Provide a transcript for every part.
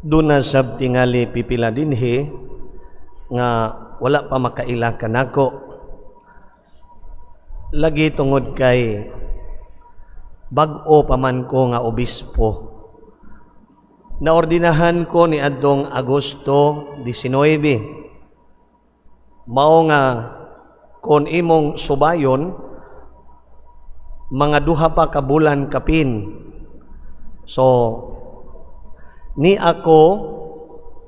Duna sab tingali pipila dinhi nga wala pa makaila kanako. Lagi tungod kay bag-o pa man ko nga obispo. Naordinahan ko ni adtong Agosto 19. Mao nga kon imong subayon, mga 2 pa ka bulan kapin. So ni ako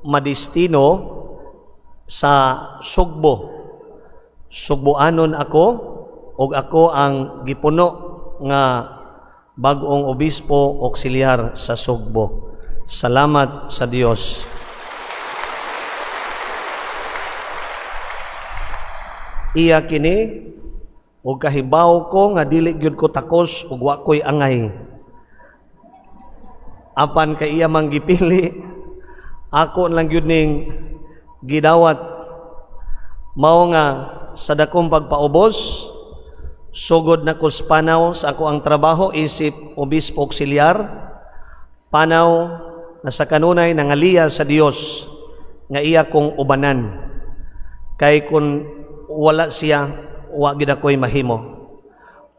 madestino sa Sugbo. Sugboanon ako ug ako ang gipuno nga bag-ong obispo auxiliar sa Sugbo. Salamat sa Dios. Iya kini ug kahibaw ko nga dili gyud ko takos ug wa ko'y angay. Apan kay iya mang gipili, ako lang gyud ning gidawat. Mao nga sa dakong pagpaubos, sugod na kus panaw sa ako ang trabaho isip obispo auxiliar, panaw na sa kanunay nangaliya sa Dios nga iya kong ubanan. Kay kun wala siya, wa gid ako'y mahimo.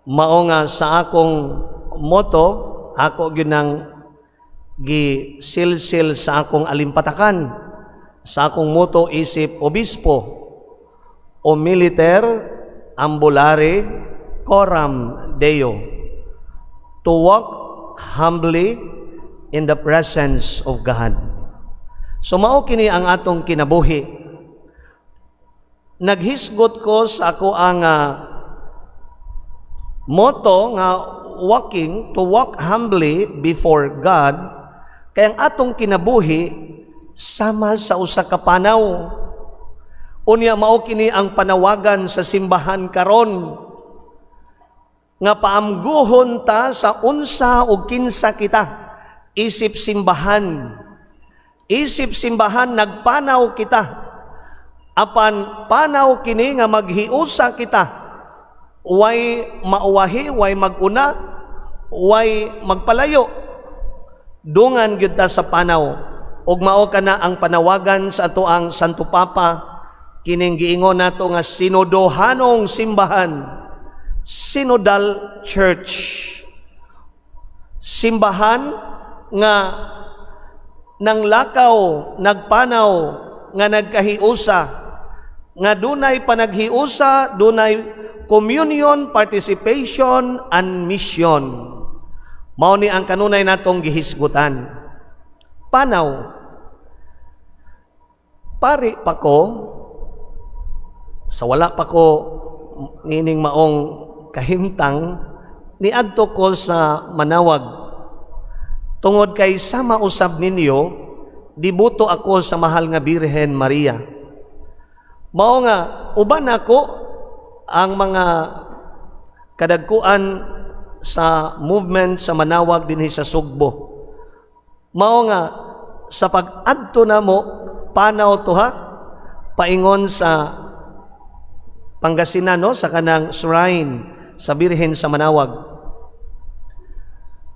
Mao nga sa akong moto, ako gyud nang gisilsil sa akong alimpatakan, sa akong moto isip obispo o militer ambulare coram Deo, to walk humbly in the presence of God. So mao kini ang atong kinabuhi. Naghisgot ko sa ako ang motto nga walking, to walk humbly before God, kay ang atong kinabuhi sama sa usa ka panaw. Unya mao kini ang panawagan sa simbahan karon nga paamguhon ta sa unsa o kinsa kita isip simbahan. Isip simbahan nagpanaw kita. Apan panaw kini nga maghiusa kita. Way mauwahi, way maguna, way magpalayo. Dungan gyud ta sa panaw. Ug mao kana ang panawagan sa ato ang Santo Papa kining giingon nato nga sinodohanong simbahan, synodal church. Simbahan nga nanglakaw, nagpanaw, nga nagkahiusa, nga dunay panaghiusa, dunay communion, participation, and mission. Mao ni ang kanunay natong gihisgutan. Panaw. Pari pa ko, sa wala pa ko nining maong kahimtang, niadto ko sa Manaoag. Tungod kay sama usab ninyo, dibuto ako sa mahal nga Birhen Maria. Mao nga uban ako ang mga kadagkuan sa movement sa Manaoag dinhi sa Sugbo. Mao nga sa pag-adto namo, panaw to ha, paingon sa Pangasinan, no, sa kanang shrine sa Birhen sa Manaoag.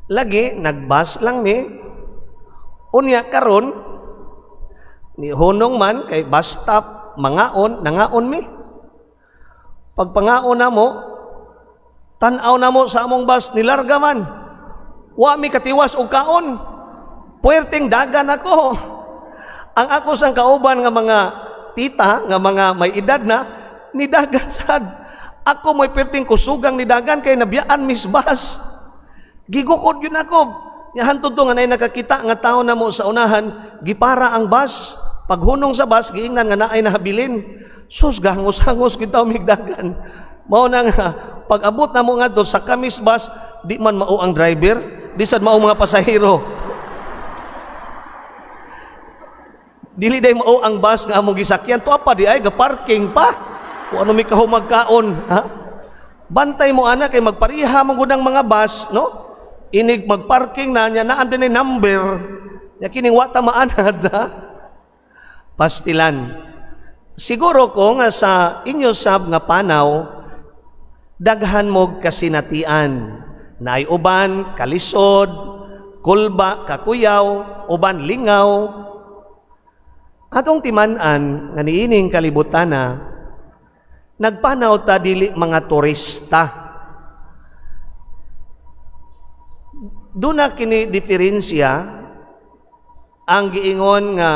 Lagi nagbas lang ni. Unya karon ni hunong man kay bus stop mangaon, nangaon mi. Pagpangaon namo, tan-aw namo sa among bus nilarga man. Wa mi katiwas og kaon. Puwerteng dagan ako. Ang ako sang kauban nga mga tita, nga mga may edad na, nidagan sad. Ako may perting kusugang nidagan kay nabiyaan mis bus. Gigukod yun ako. Hantod to nga nay nakakita nga tao na mo sa unahan, gipara ang bus. Paghunong sa bus, giingnan nga naay nahabilin. Sus, gahangos-hangos kita migdagan. Mao na nga, pag-abot na mo nga doon sa kamis bus, di man mao ang driver, di sad mao mga pasahero. Dili day mao ang bus nga among gisakyan, tuwa pa di ay ga-parking pa. Kung ano mi kahumagkaon, ha? Bantay mo ana kay magpariha man gud ang mga bus, no? Inig magparking na nya naan din number. Nya kining wa ta maanad, ha? Pastilan. Siguro ko nga sa inyo sab nga panaw, daghan mo kasinatian. Naay uban, kalisod, kulba, kakuyaw, uban lingaw, Atong timan-an nga niining kalibutana, nagpanaw ta dili mga turista. Duna kini diferensya ang giingon nga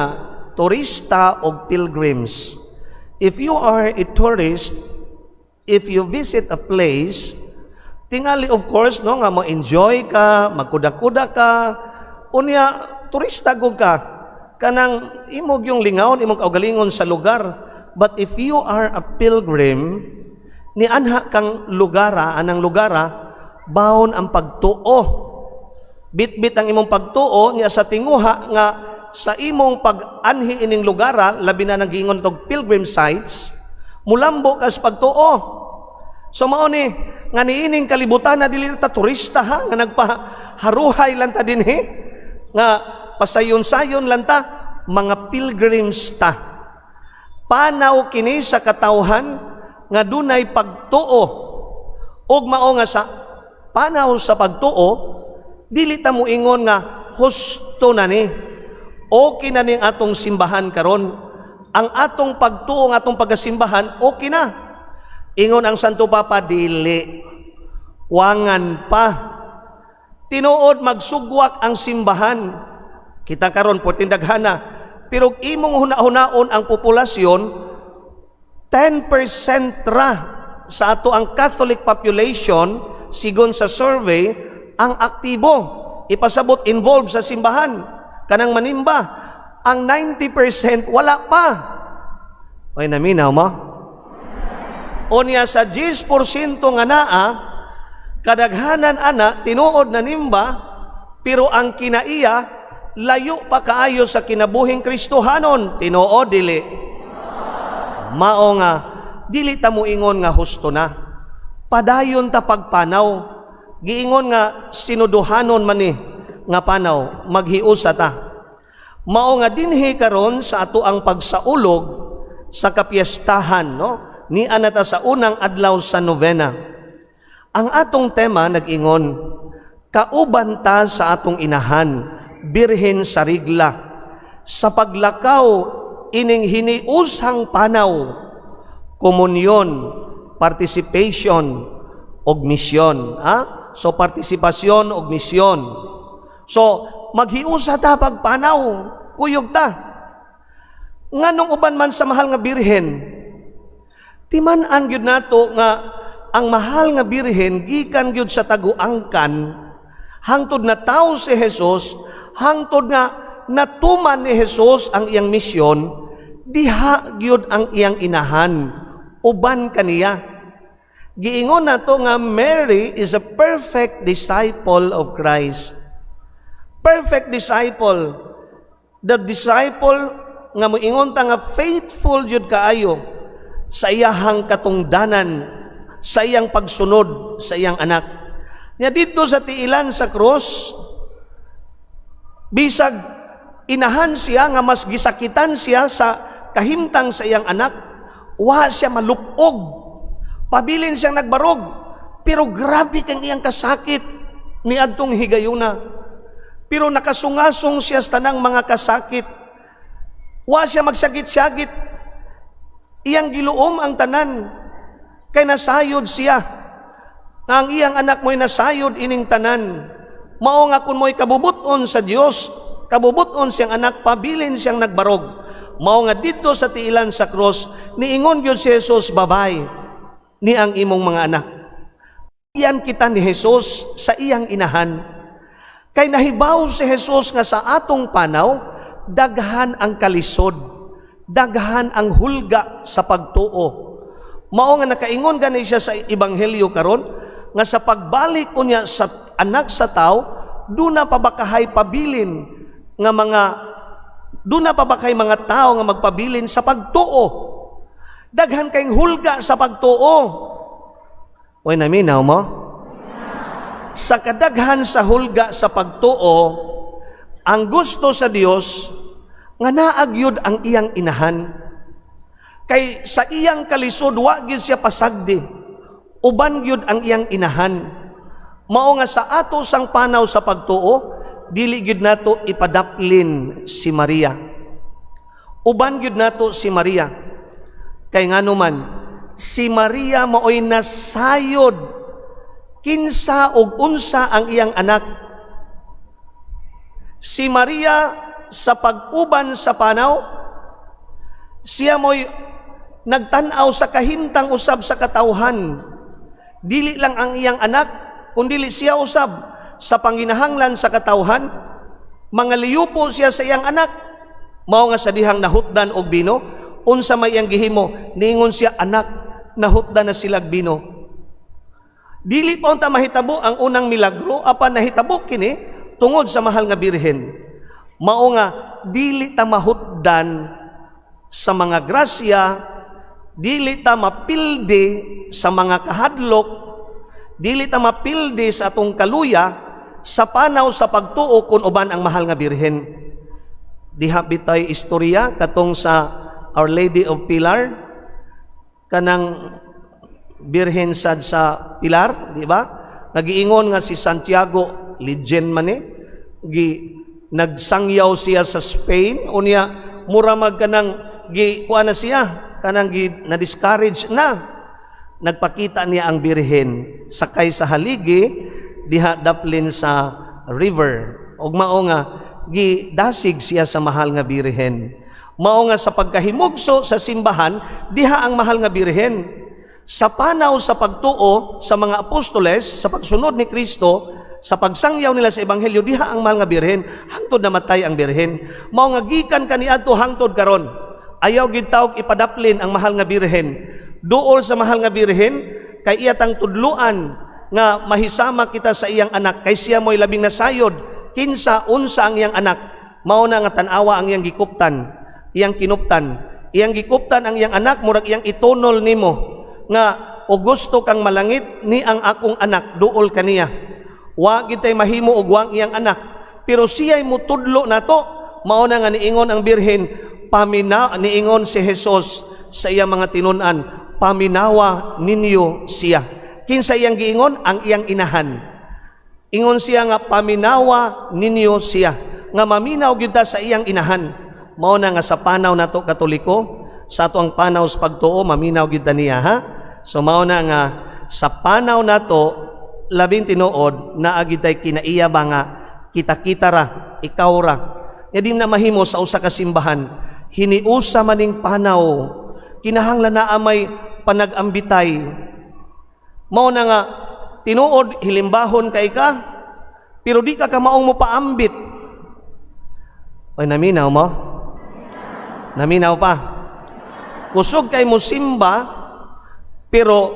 turista o pilgrims. If you are a tourist, if you visit a place, tingali, of course, no, nga mo-enjoy ka, magkuda-kuda ka, unya turista gud ka, kanang imong yung lingawon imong kaugalingon sa lugar. But if you are a pilgrim, nianha kang lugara, anang lugara, baon ang pagtuo. Bitbit ang imong pagtuo niya sa tinguha nga sa imong pag-anhi ining lugara, labi na nang giingon tog pilgrim sites, mulambo ka sa pagtuo. So mao ni nga niining kalibutan na dili ta turista ha, nga nagpaharuhay lang ta dinhi, nga pasayon-sayon lang ta, mga pilgrims ta. Panaw kini sa katawhan nga dunay pagtuo, ug mao nga sa panaw sa pagtuo, dili ta moingon nga husto na ni, okay na ning atong simbahan karon, ang atong pagtuo ng atong pagasimbahan, okay na. Ingon ang Santo Papa, dili, kuwangan pa. Tinuod magsugwak ang simbahan kita karon, perting daghana, pero imong huna-hunaon ang populasyon, 10% ra sa ato ang Catholic population sigon sa survey ang aktibo, ipasabot involved sa simbahan, kanang manimba. Ang 90% wala pa. Oy, naminaw mo? Unya sa 10% nga naa, kadaghanan ana tinuod na nimba, pero ang kinaiya layo pa kaayo sa kinabuhing Kristohanon. Tinuod, dili? Mao nga dili ta moingon nga husto na. Padayon ta pagpanaw. Giingon nga sinuduhanon man ni nga panaw, maghiusa ta. Mao nga dinhi karon sa ato ang pagsaulog sa kapiestahan, no? Ni anata sa unang adlaw sa novena. Ang atong tema nag-ingon, kauban ta sa atong inahan, Birhen sa Rigla, sa paglakaw ining hiniusang panaw, komunyon, participation, og misyon. Ha? So partisipasyon og misyon. So maghiusa ta pagpanaw, kuyog ta. Nganong uban man sa mahal nga Birhen? Timan-an gyud nato nga ang mahal nga Birhen gikan gyud sa taguangkan hangtod na tao si Jesus, hangtod nga natuman ni Jesus ang iyang misyon, diha gyud ang iyang inahan, uban kaniya. Giingon nato nga Mary is a perfect disciple of Christ. Perfect disciple. The disciple nga moingon ta nga faithful jud kaayo sa iyahang katungdanan, sa iyang pagsunod sa iyang anak. Nya didto sa tiilan sa krus, bisag inahan siya nga mas gisakitan siya sa kahimtang sa iyang anak, wa siya malupog. Pabilin siyang nagbarog, pero grabe kang iyang kasakit ni adtong higayuna. Pero nakasungasong siya sa tanang mga kasakit. Wa siya magsagit-sagit. Iyang giluom ang tanan. Kay nasayod siya nga ang iyang anak mo'y nasayod ining tanan. Mao nga kung mo'y kabubuton sa Dios, kabubuton siyang anak, pabilin siyang nagbarog. Mao nga didto sa tiilan sa krus, niingon gyud si Jesus, "Babay, ni ang imong mga anak." Iyan kita ni Jesus sa iyang inahan. Kay nahibaw si Jesus nga sa atong panaw, daghan ang kalisod, daghan ang hulga sa pagtuo. Mao nga nakaingon gani siya sa ebanghelyo karon nga sa pagbalik unya sa anak sa tao, duna pa ba kahay pabilin nga mga, duna pa ba kay mga tao nga magpabilin sa pagtuo? Daghan kay hulga sa pagtuo. Oy, naminaw mo? Sa kadaghan sa hulga sa pagtuo, ang gusto sa Dios nga naa gyud ang iyang inahan. Kay sa iyang kalisod wa gyud siya pasagdi. Uban gyud ang iyang inahan. Mao nga sa ato sang panaw sa pagtuo, dili gyud nato ipadaplin si Maria. Uban gyud nato si Maria. Kay ngano man, si Maria maoy nasayod kinsa ug unsa ang iyang anak. Si Maria, sa pag-uban sa panaw, siya mo'y nagtan-aw sa kahimtang usab sa katawhan. Dili lang ang iyang anak, kundili siya usab sa panginahanglan sa katawhan. Mga liyupo siya sa iyang anak. Mao nga sa dihang nahutdan og bino, unsa may iyang gihimo, niingon siya, "Anak, nahutdan na silag bino." Dili pa unta mahitabo ang unang milagro, apan nahitabo kini tungod sa Mahal nga Birhen. Mao nga dili ta mahutdan sa mga grasya, dili ta mapildi sa mga kahadlok, dili ta mapildi sa atong kaluya sa panaw sa pagtuo kung uban ang Mahal nga Birhen. Diha bitay istorya katong sa Our Lady of Pilar, kanang Birhen sad sa Pilar, di ba? Nagiingon nga si Santiago, legend man eh, gi nagsangyaw siya sa Spain, unya mura mag kanang gi kuan na siya, kanang gi na discourage na. Nagpakita niya ang Birhen sakay sa haligi diha daplin sa river. Ug mao nga gidasig siya sa Mahal nga Birhen. Mao nga sa pagkahimugso sa simbahan, diha ang Mahal nga Birhen. Sa panaw sa pagtuo sa mga apostoles, sa pagsunod ni Kristo, sa pagsangyaw nila sa ebanghelyo, diha ang Mahal nga Birhen hangtod namatay ang Birhen. Mao nga gikan kaniadto hangtod karon, ayaw gid tawag ipadaplin ang Mahal nga Birhen. Duol sa Mahal nga Birhen kay iya tang tudluan nga mahisama kita sa iyang anak, kay siya mo'y labing nasayod kinsa unsa ang iyang anak. Mao na nga tan-awa ang iyang gikuptan, iyang kinuptan, iyang gikuptan ang iyang anak, murag iyang itunol nimo nga o gusto kang malangit ni ang akong anak, duol kaniya. Wa gitay mahimo og wang iyang anak, pero siya'y mutudlo nato. Mao na nga niingon ang Birhen, pamina, niingon si Jesus sa iyang mga tinun-an, "Paminawa ninyo siya." Kinsa iyang giingon? Ang iyang inahan. Ingon siya nga paminawa ninyo siya, nga maminaw gyud ta sa iyang inahan. Mao na nga sa panaw nato Katoliko, sa ato ang panaw sa pagtuo, maminaw gyud ta niya, ha. So mao na nga sa panaw nato, labing tinuod naa gyud tay kinaiya ba nga kita-kita ra, ikaw ra. Nya di na mahimo sa usa ka simbahan, hiniusa maning panaw, kinahanglan naa may panag-ambitay. Mao na nga tinuod hilimbahon kay ka, pero di ka kamaong mo paambit. Oy, naminaw mo? Naminaw pa? Kusog kay mo simba, pero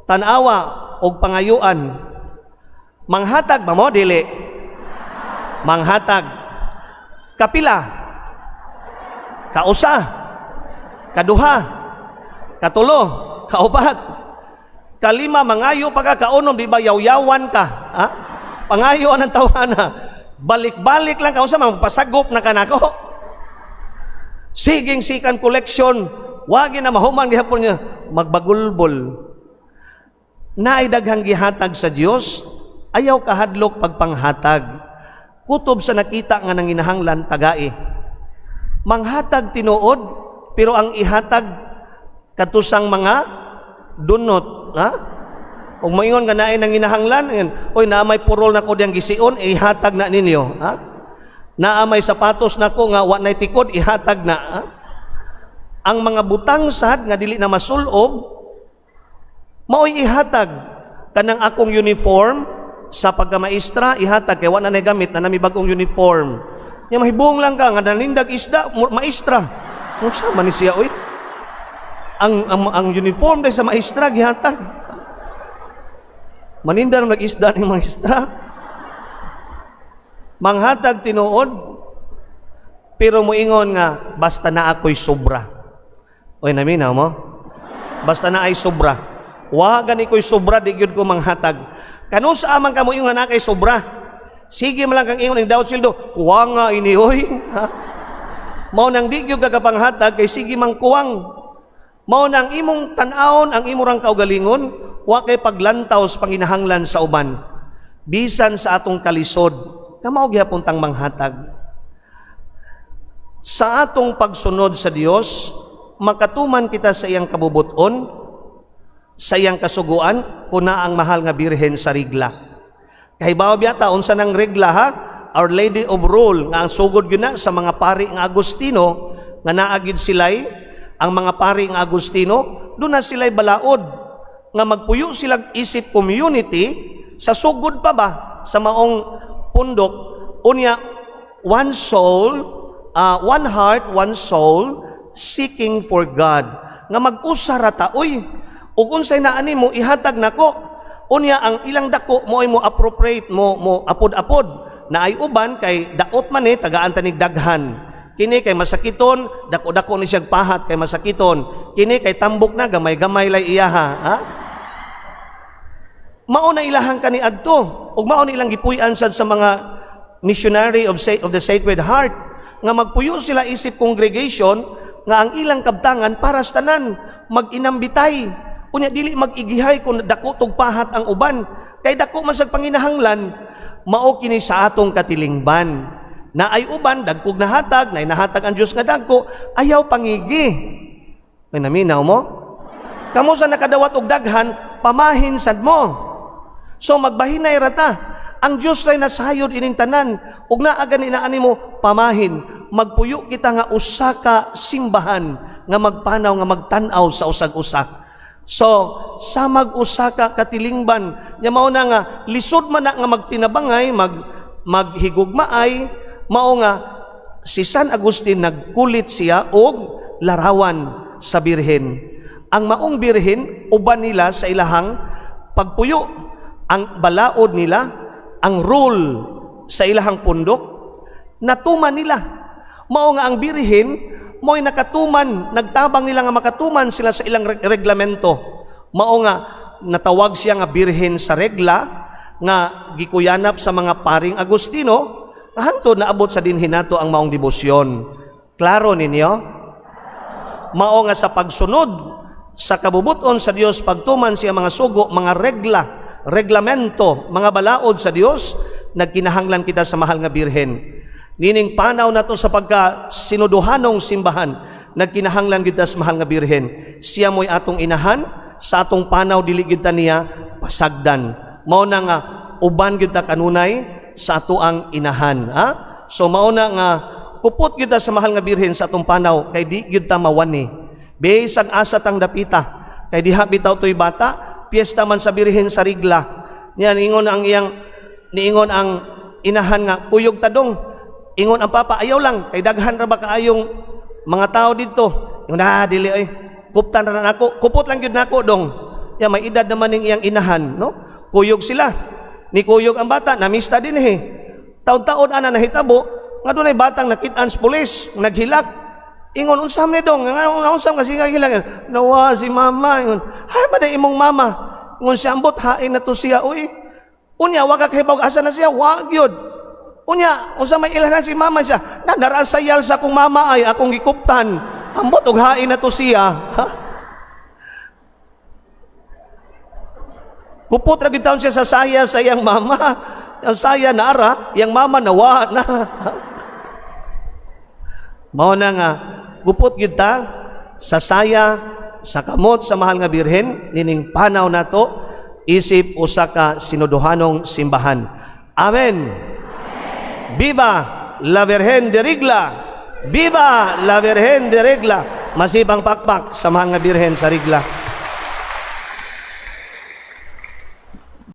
tanawa og pangayuan. Manghatag ba mo? Dili. Manghatag. Kapila? Kausa? Kaduha? Katulo? Kaupat? Kalima, mangayo pa ka, kaunom, di ba yawyawan ka? Ha? Pangayo ang tawana. Balik-balik lang ka, usa pasagop na kanako. Siging sikan collection, wagi na mahuman gihapon niya, magbagulbol. Naay daghang gihatag sa Dios, ayaw kahadlok pagpanghatag. Kutob sa nakita nga nanginahanglan, tagai. Manghatag tinuod, pero ang ihatag katusang mga dunot, ha? Ug moingon nga naay nanginahanglan, ingon, "Oy, naa may purol nako diyang gision, ihatag na ninyo," ha? Naa may sapatos nako nga wa nay tikod, ihatag na, ha? Ang mga butang sad nga dili na masulob, mao'y ihatag. Kanang akong uniform sa pagkamaestra, ihatag kay wa na gamit na nami bagong uniform. Nya mahibong lang ka nga nanindag isda, maestra. Unsa man ni siya, oy? Ang uniform dahil sa maestra gihatag. Maninda na nag-isda ng maestra. Manghatag tinuod, pero moingon nga basta na ako'y sobra. Oy, naminaw mo? Basta na ay sobra. Wa gani ko'y sobra, di gyud ko manghatag. Kanusa man ka mo ingon nga na kay sobra? Sige man lang kang ingon ning daw sweldo, kuwang nga ini, oy. Ha? Mao nang di gyud ka kapanghatag kay sige mang kuwang. Mao nang imong tan-awon ang imong kaugalingon, wa kay paglantaw sa panginahanglan sa uban. Bisan sa atong kalisod, kamao gihapon tang manghatag. Sa atong pagsunod sa Dios, makatuman kita sa iyang kabubuton, sa iyang kasuguan, kuna ang mahal nga Birhen sa Regla. Kahibaw biyata unsa nang regla, ha? Our Lady of Rule, nga ang sugod gyud na sa mga pari nga Agustino, nga naa gyud sila'y ang mga pari nga Agustino, duna sila'y balaod nga magpuyo sila isip community sa sugod pa ba sa maong pundok. Unya one soul, one heart, one soul seeking for God, nga mag-usa ra ta oy, ug unsay naa nimo ihatag nako. Unya ang ilang dako mo ay mo appropriate mo mo apod-apod na ay uban kay daot man eh, tagaan tanig daghan. Kini kay masakiton, dako-dako ni siyang pahat kay masakiton. Kini kay tambok na, gamay-gamay lay iyaha, ha. Mao na ilahang kaniadto ug mao na ilang gipuy-an sad sa mga missionary of the Sacred Heart, nga magpuyo sila isip congregation nga ang ilang kabtangan para sa tanan, mag-inambitay. Unya dili mag-igihay kung dako tug pahat ang uban kay dako man sa panginahanglan. Mao kini sa atong katilingban na ay uban dagkog nahatag, na nahatag ang Dios nga dagko, ayaw pangigi. May naminaw mo? Kamo sa nakadawat og daghan, pamahin sad mo. So magbahinay rata. Ang Dios ray nasayod ining tanan ug naa gani naa nimo, pamahin. Magpuyo kita nga usa ka simbahan nga magpanaw, nga magtan-aw sa usag-usa. So samag usa ka katilingban nya, mao na nga lisod man na nga magtinabangay, maghigugmaay. Mao nga si San Agustin nagkulit siya og larawan sa Birhen. Ang maong Birhen uban nila sa ilahang pagpuyo, ang balaod nila, ang rule sa ilahang pundok, natuman nila. Mao nga ang Birhen mo'y nakatuman, nagtabang nila nga makatuman sila sa ilang reglamento. Mao nga natawag siya nga Birhen sa Regla, nga gikuyanap sa mga paring Agustino, hangtod naabot sa dinhi nato ang maong debosyon. Klaro ninyo? Mao nga sa pagsunod sa kabubuton sa Dios, pagtuman siya mga sugo, mga regla, reglamento, mga balaod sa Dios, nagkinahanglan kita sa mahal nga Birhen. Nining panaw nato sa pagka sinuduhanong simbahan, nagkinahanglan kita sa mahal nga Birhen. Siya mo'y atong inahan, sa atong panaw dili gyud ta niya pasagdan. Mao na nga uban gyud ta kanunay sa ato ang inahan, ha? So mao na nga kupot gyud ta sa mahal nga Birhen sa atong panaw kay di gyud ta mawani. Bisag asa tang dapita kay diha bitaw to'y bata, piyesta man sa Birhen sa Rigla. Niyan ingon ang iyang niingon ang inahan nga kuyog tadong. Ingon ang papa, ayaw lang kay daghan ra ba kaayong mga tao didto. Ingon na, dili oy. Kuptan ra nako, kupot lang gyud nako dong. Ya may edad naman ning iyang inahan, no? Kuyog sila. Ni kuyog ang bata, namista din eh. Taon-taon ana nahitabo nga dunay batang nakit-an sa pulis, naghilak. Ingon, unsa man ni dong? Nga unsa kasi nga hilak? Nawa si mama. Ingon, hay man imong mama. Ingon siya, ambot hain na to siya oy. Unya wa ka kahibaw asa na siya, wa gyud. Unya, unsa may ilhanan si mama siya? Na narasayal sa akong mama ay akong gikuptan. Ambot og hain na to siya. Ha? Kupot ra gyud taon siya sa saya sa iyang mama. Ang saya naara, iyang mama nawa na. Mao na nga kupot gyud ta sa saya sa kamot sa mahal nga Birhen nining panaw nato isip usa ka sinuduhanong simbahan. Amen. Viva la Virgen de Regla! Viva la Virgen de Regla! Masibang pakpak sa mahal nga Birhen sa Regla.